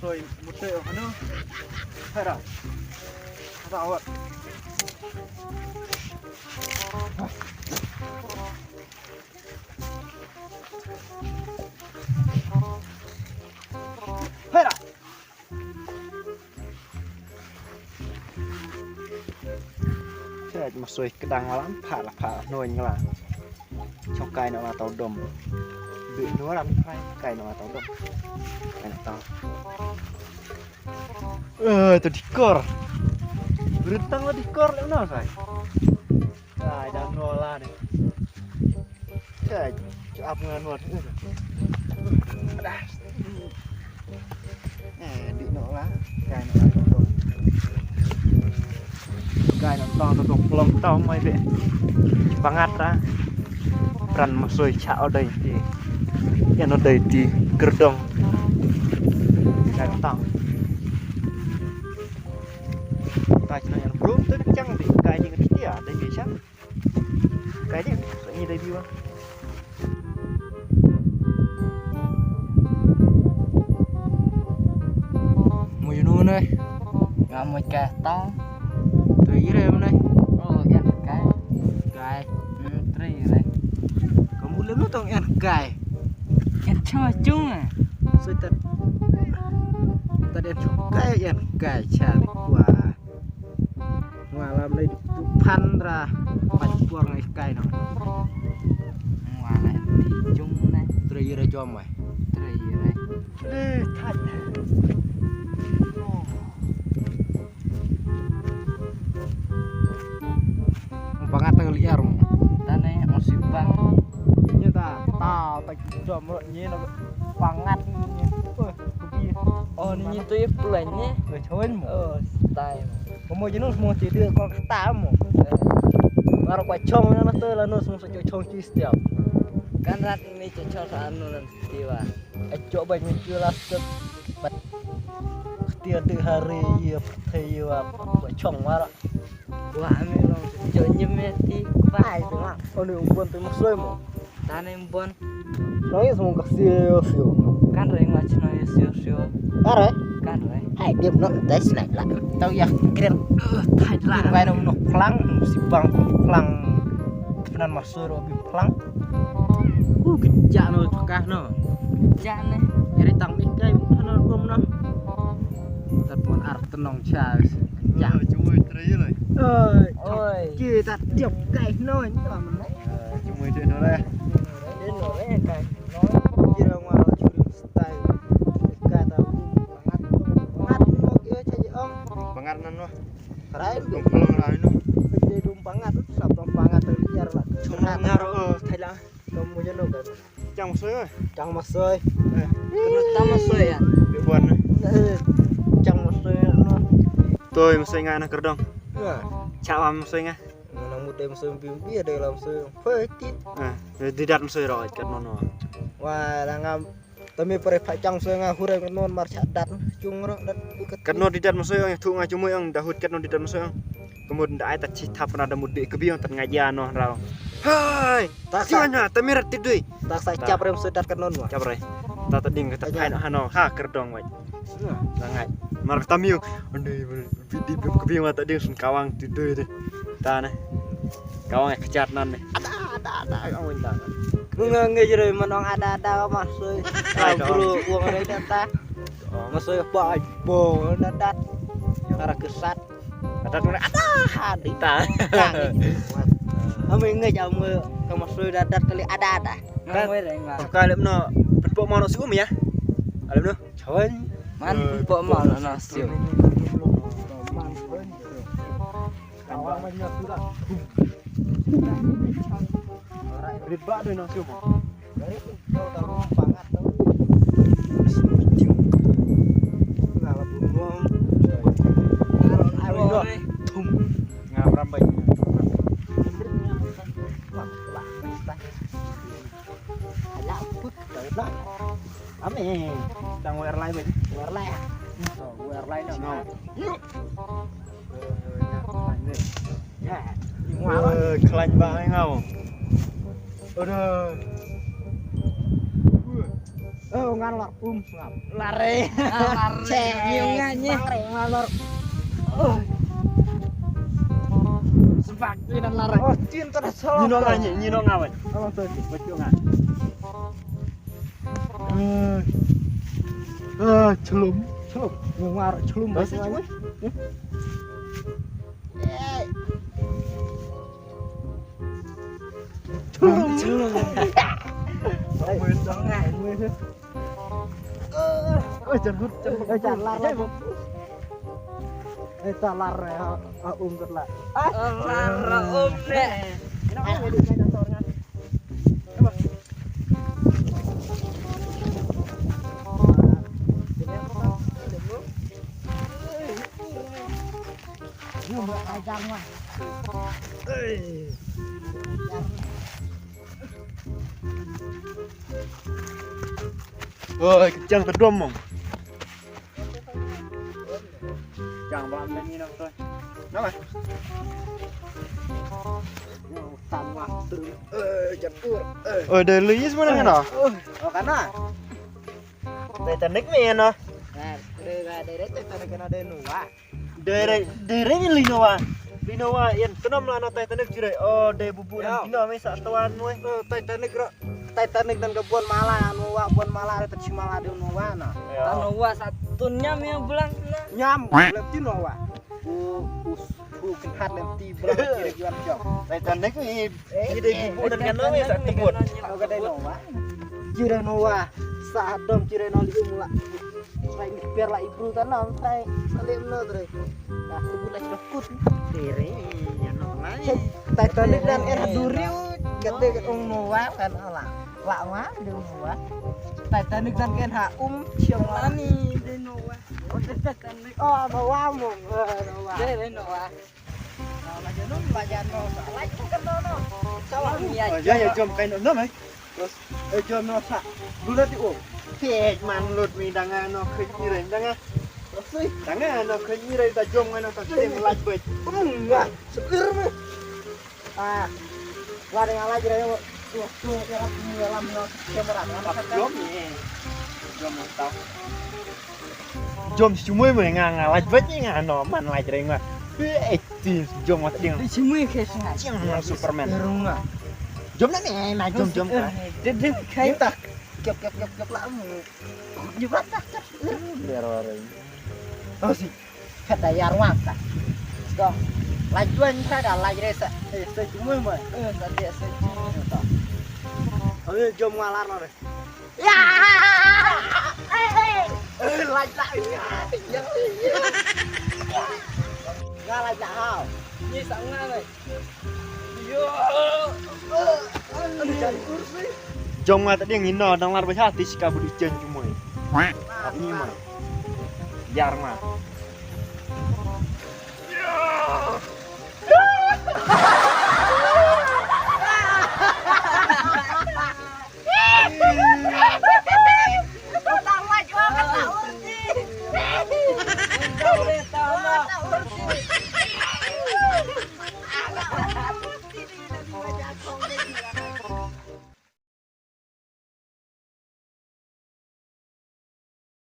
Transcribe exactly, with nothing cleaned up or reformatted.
Soi mutei oh hanu. Hera. Hata awat. Hera. Chet ma soi kedang malam pha la pha noi ngla. Chok kai no la tau dom. Bi no ram kai kai no la tau dom. Kai no tau. Eh, to dikor. Berentang la dikor le no sai. Kai dan no la ni. Chet, chet ap ngan no. Dah. Eh, dik noh lah. Kai noh lah. Kai noh tong tong plong tong mai be. Pangat ra. Pran ma soi cha o dai ti. Ïa no dai ti kerdong. Kai noh tong. Kai noh ïa brum tu chang di. Kai di ngetia dai ti chang. Kai di, so ni dai biwa. Mo yunu ne. Nga mo kai tong. Tri re mo ne. Oh, yan kai. Kai. Hmm, tri re. Kamu le mo tong yan kai. Yan chama chung eh. So tat. Tat yan chung kai yan kai chari kwa. Ngwa lam lei du phan ra. Pat por ngai kai no. Ngwa na ti jung na. Tre yere jom mai. Tre yere. Eh, thai. Pangat tang liar mo. Tane masih bang. Ni ta ta ta jom ro ni no pangat ni. Eh, kubi. Oh, ni tu ye plan ni. Eh, chon mo. Oh, style. Mo jenu mo ti de ko ta mo. Mar kwa chong na to la no mo so chong chi stiap. Kan rat ni chong sa anu nan ti wa. Ejok ba nyu la sep. Bat. Khtia de hari ye pthe ye wa. Chong mara. Wa ami long jo nyem me ti. Bai tu ma. Oni umbon tu maksoi mo. Tane umbon. Nong ye semong ka sio sio. Kan reng ma chno ye sio sio. Are. Kan reng. Hai dia nok dai snack la. Tau ya kren. Thai la. Bai no nok plang si bang plang. Penan maksoi ro bi plang. Uh, kejak no, cakah no. Kejak ne. Eri tang ni kai, hano kum no. Telepon ar tenong chas. Kejak. Ah, cuma terakhir lah. Oi. Oi. Kita tiap kai no, ini lah mana? Ah, cuma itu no lah. Ini no lah kai. No. Kira ngwa curi style. Kata bangat, bangat no kira cari ong. Bangat nan no. Karai dum pelong lah ino. Dum pangat, sap dum pangat liar lah. Cuma ngar, oh, thai lah. Kamu je no kan. Chang masoi oi. Chang masoi. Eh. Kena tam masoi ya. Di buan. Eh, chang masoi no. Toi masoi ngai na kerdong. Ya. Chawa masoi ngai. Mana muda masoi bimbi ada dalam masoi. Hoi tit. Eh, di dat masoi ro kat nono. Wah, langam. Tami pare pha chang soi nga hure non mar cha dat chung ro dat. Kat no di dat masoi ong thu nga chumoi ong da hut kat no di dat masoi ong. Kemud da ai ta chi thap na da mut di kebi ong tat nga ja no rau. Hai. Ta sa na tami rat ti dui. Ta sa chap rem soi dat kat non wa. Chap re. Ta ta ding ta phai no hano ha kerdong wai. Sangai. Mar tami ong. Andai. Bi di bi kebi mata ding sun kawang ti dui dui. Ta ne. Kawang ya kechat nan ne. Ada ada ada kawang ta. Nge nge jere manong ada ada masoi. Ai, kawang. Bro wong re ta. Masoi pa bo dadat. Ara kesat. Dadat mana ada hadita. Ame nge jam ke masoi dadat kali ada ada. Kan. Suka lem no. Pok mau no sum ya. Alem no. Chon. Man pok mau no sum. Rit ba doi nang siu mo. Thum. Ngam ram bai. Ala put. Ame. Tang wer lai bai. Wer lai. Wer lai no. Eh, khlaiñ ba ai ngau. Aduh. Oh, ngan lar um ngap. Lare. Lare. Che, ngi nga ni. Lare ngalor. Oh. Sebab ni dan lare. Oh, tin tu dah salah. Ni nong nga ni, ni nong nga wan. Abang tu. Betul nga. Eh, eh, chelum, chelum. Ngar chelum. Masih chelum. Chelum. Chelum. Eh, jangan, jangan. Eh, jangan lar, lar. Eh, ta lar, eh, ah, um kat lah. Ah, lar, um deh. Ini apa yang dimain sensor kan? Oi, kencang kedom, Mong. Kencang banget ni, Nong, tuh. Kenapa? Oi, dari lu is mana kena? Oh, kena. Titanic ni, no. Nah, dari, dari Titanic kena dari Noah. Dere, dere ni Linowa. Linowa, yan, kenom la no Titanic jure. Oh, de bubu dan Linowa me sa tuan we. Oh, Titanic ro. Titanic dan ke buan mala, Noah, buan mala, ada tak mala de Noah na. Ya. Noah satu nyam yang bulan na. Nyam, bulan ti Noah. Bu, bu, bu, kenhat lem ti bulan kira juan jam. Titanic ni, ni de bubu dan kenom me sa tuan. Kau kata Noah. Jure Noah, sa dom jure no liu mula. Trai ngi per la i bru ta nam, trai. Salim no, trai. Dah, tu pun dah kut. Tere, ya no lai. Titanic dan eh duriu, kata kat ong Noah kan ala. La ma, de Noah. Titanic dan ken ha um, ciong lani, de Noah. Oh, Titanic. Oh, Noah mo, eh, Noah. De, de Noah. Ya, ya, jom kain no, mai. Terus, eh, jom no sa. Dulu ti o. Pej man lut mi danga no kejire danga. Terus, danga no kejire da jom ngano ta sing laj bej. Enggak, seger mah. Ah, wa dengan laj re. Tuh, tuh, ya, ya, lam no kamera. Apa jom ni? Jom no tau. Jom si Cumui mo nga nga laj bej nga no man laj re nga. Eh, ti jom wat ding. Si Cumui ke sanga. Jing no Superman. Runga. Jom na ni na jom jom ka. De de kai. Kita. Kep kep kep kep la mu. Jom tak kep. Biar orang. Oh si. Kata ya ruang ka. Go. Laj tuan ka da laj re sa. Eh, si Cumui mo. Eh, sa dia si Cumui ta. Ayo jom ngalar no re. Ya. Eh, eh. Eh, laj, laj. Ya, ya. Nga laj, laj, hau. Ni sa nga, laj. Yo. Aduh, jangan kursi. Jom nga tadi ngino dang lar bajha ti sika budi jen Cumui. Ni ma. Yar ma.